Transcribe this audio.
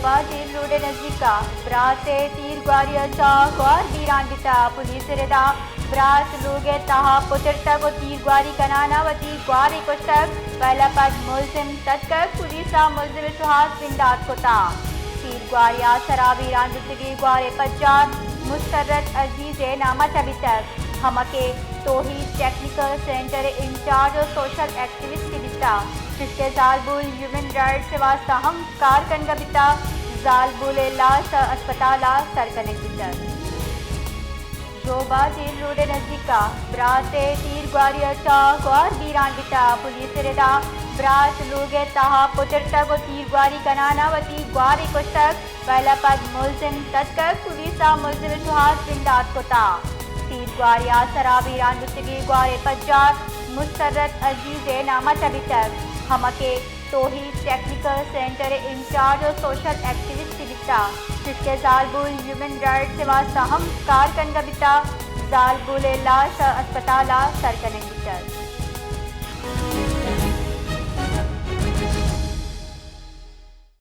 پاجیر روڈ ءِ نزیک ءَ برات ءِ تیر گواری ءَ چاہ گوار بیران بیتگ۔ پولیس ءِ ردا برات لوگ ءِ تہا پترتگ ءُ تیر گواری کنان ءَ وتی گوارے کشتگ۔ ویل ءَ پد ملزم تتکگ، پولیس ءَ ملزم ءِ شوہاز بندات کتگ۔ تیر گواری ءِ سرا بیران بیتگیں گوار ءِ پجار مسرت عزیز ءِ نام ءَ چہ بیتگ، ہمک ءَ توحید ٹیکنیکل سینٹر ءِ انچارج ءُ سوشل ایکٹیوسٹ بیتگ۔ چشکہ زالبول ہیومن رائٹس ءِ واستہ ہم کار کنگ ءَ بیتگ۔ زالبول ءِ لاش اسپتال ءَ سر کنگ بیتگ۔ ژوبا جیل روڈ ءِ نزیک ءَ برات ءِ تیر گواری ءَ چاہ گوار بیران بیتگ۔ پولیس ءِ ردا برات لوگ ءِ تہا پترتگ ءُ تیر گواری کنان ءَ وتی گوارے کشتگ۔ ویل ءَ پد ملزم تتکگ، پولیس ءَ ملزم ءِ شوہاز بندات کتگ۔ تیر گواری ءِ سرا بیران بیتگیں گوار ءِ پجار مسرت عزیز ءِ نام ءَ چہ بیتگ، ہمک ءَ توحید ٹیکنیکل سینٹر ءِ انچارج ءُ سوشل ایکٹیوسٹ بیتگ۔ چشکہ زالبول ہیومن رائٹس ءِ واستہ ہم کار کنگ ءَ بیتگ۔ زالبول ءِ لاش اسپتال ءَ سر کنگ بیتگ۔